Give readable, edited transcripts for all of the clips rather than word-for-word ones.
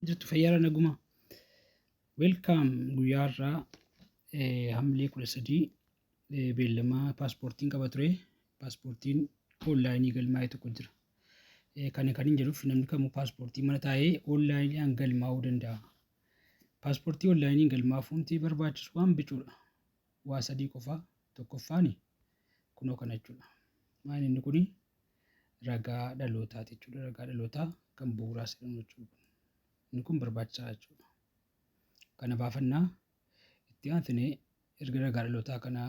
Jirtu fayyaara naguma. Welcome. Guyyaa har'aa Hamlee 13 beellama paaspoortiin qaba ture. Paaspoortiin onlaayinii galmaa'e tokko jira. Kana kan hin jedhuuf namni kamuu paaspoortii mana taa'ee onlaayiniidhaan galmaa'uu danda'a. Paaspoortii onlaayiniin galmaa'uuf wanti barbaachisu waan bicuudha. Waa sadii qofa. Tokkoffaani kunoo kana jechuudha. Maal inni kuni? Ragaa dhalootaati jechuudha. Ragaa dhalootaa kan bu'uuraa jedhamu jechuudha. Inni kun barbaachisaa jechuudha. Kana baafannaa itti aansinee erga ragaa dhalootaa kana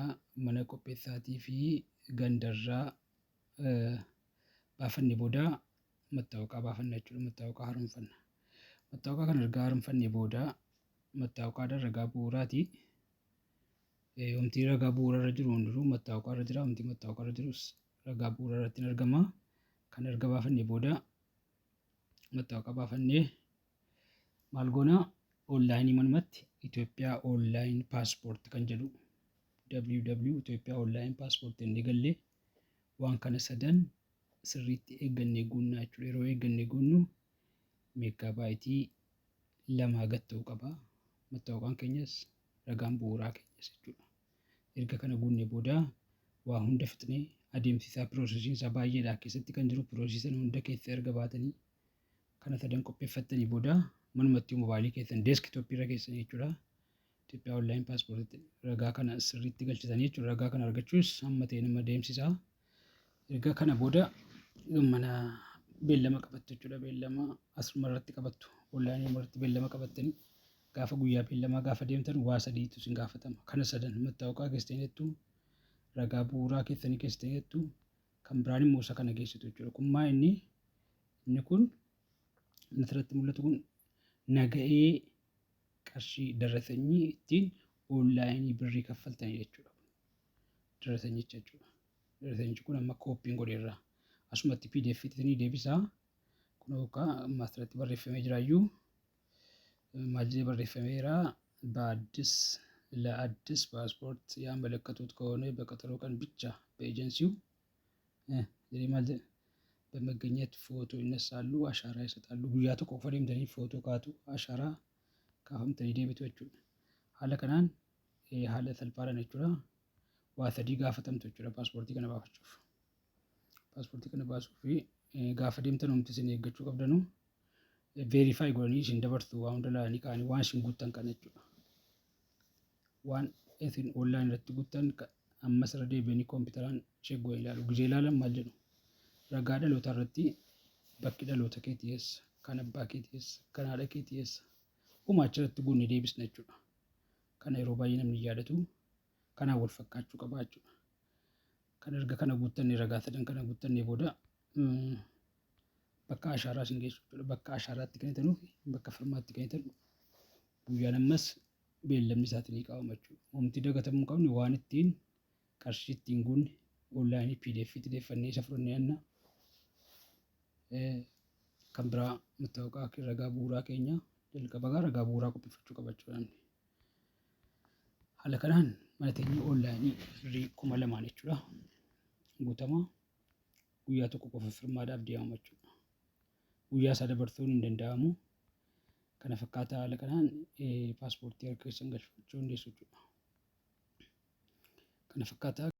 mana qopheessaatii fi gandarraa baafanne booda mattaawaqaa baafanna jechuudha. Mattaawaqaa haaromfanna. Mattaawaqaa kana erga haaromfannee booda mattaawaqaadhaan ragaa bu'uuraati. Wanti ragaa bu'uura irra jiru hundinuu mattaawaqaa irra jira. Wanti mattaawaqaa irra jirus ragaa bu'uura irratti hin argama. Kan erga baafannee booda mattaawaqaa baafannee maal goona? Onlaayinii manumatti Itoophiyaa online passport kan jedhu, www Itoophiyaa online passport jennee gallee waan kana sadan sirriitti eeggannee guunnaa jechuudha. Yeroo eeggannee guunnu meeggaabaaytii 2 gad ta'uu qaba. Mattaawaqaan keenyas ragaan bu'uuraa keenyas jechuudha. Erga kana guunnee booda waa hunda fixnee, adeemsi isaa, piroosesiin isaa baay'eedha, keessatti kan jiru piroosesii sana hunda keessa erga baatanii kana sadan qopheeffattanii booda manumatti mobaayilii keessan deeskitooppii irra keessanii jechuudha. Itoophiyaa online paaspoortiitti ragaa kana sirriitti galchitanii jechuudha. Ragaa kana argachuus hamma ta'e nama deemsisa. Erga kana booda mana beellama qabattu jechuudha. Beellama asuma irratti qabattu. Onlaayinii irratti beellama qabattanii gaafa guyyaa beellamaa gaafa deemtan waa sadiitu isin gaafatama. Kana sadan mattaawaqaa keessanii jettu, ragaa bu'uuraa keessanii keessanii jettu, kan biraan immoo isa kana geessitu jechuudha. Kun maa inni inni kun inni asirratti mul'atu kun naga'ee qarshii darasanyii ittiin onlaayinii birrii kaffaltanii jechuudha. Darasanyicha jechuudha. Darasanyichi kun amma kooppiin godheerra. Asumatti PDF itti deebisaa. Kun yookaan amma asirratti barreeffamee jiraayyuu maal jedhee barreeffameera? በአዲስ ለአዲስ ፓስፖርት ያመለከቱት ከሆነ በቀጠሮ ቀን ብቻ በኤጀንሲው jedhee maal jedha? በመገኘት ፎቶ ይነሳሉ፣ አሻራ ይሰጣሉ። Guyyaa tokko qofa deemtanii footoo kaatu, ashaaraa kaafamtanii deebitu jechuudha. Haala kanaan haala salphaadhaan jechuudha. Waa sadii gaafatamtu jechuudha paaspoortii kana baafachuuf. Paaspoortii kana baasuuf gaafa deemtan wanti isin eeggachuu qabdanu verify godhanii isin dabarsu, waa hunda ilaalanii ka'anii waan isin guuttan kana jechuudha. Waan isin online irratti guuttan ammas irra deebi'anii kompiitaraan check godhanii ilaalu. Gizee ilaalan maal jedhu? Ragaa dhalootaa irratti bakki dhaloota keetii eessa? Kan abbaa keetii eessa? Kan haadha keetii eessa? Uma achirratti guunne deebisna jechuudha. Kana yeroo baay'ee namni yaadatu kanaan wal fakkaachuu qaba jechuudha. Kan erga kana guuttannee, ragaa sadan kana guuttannee booda bakka ashaaraa isin geessu jechuudha. Bakka ashaaraatti kennitanuuf bakka firmaatti kennitanu guyyaan ammas beellamni isaatiin ni qabama jechuudha. Wanti dagatamuu hin qabne waan ittiin qarshii ittiin guunne onlaayinii PDF itti deeffannee isa fudhannee anna. Kan biraa mattaawaqaa ragaa bu'uuraa keenya jalqaba ragaa bu'uuraa qopheeffachuu qaba jechuudha namni. Haala kanaan mana teenyee onlaayinii birrii 2000n jechuudha. Guutamaa guyyaa tokko qofa firmaadhaaf deemama jechuudha. Guyyaa isaa dabarsuun hin danda'amu. Kana fakkaataa haala kanaan paaspoortii harka keessan galfachuu dandeessu jechuudha. Kana fakkaataa.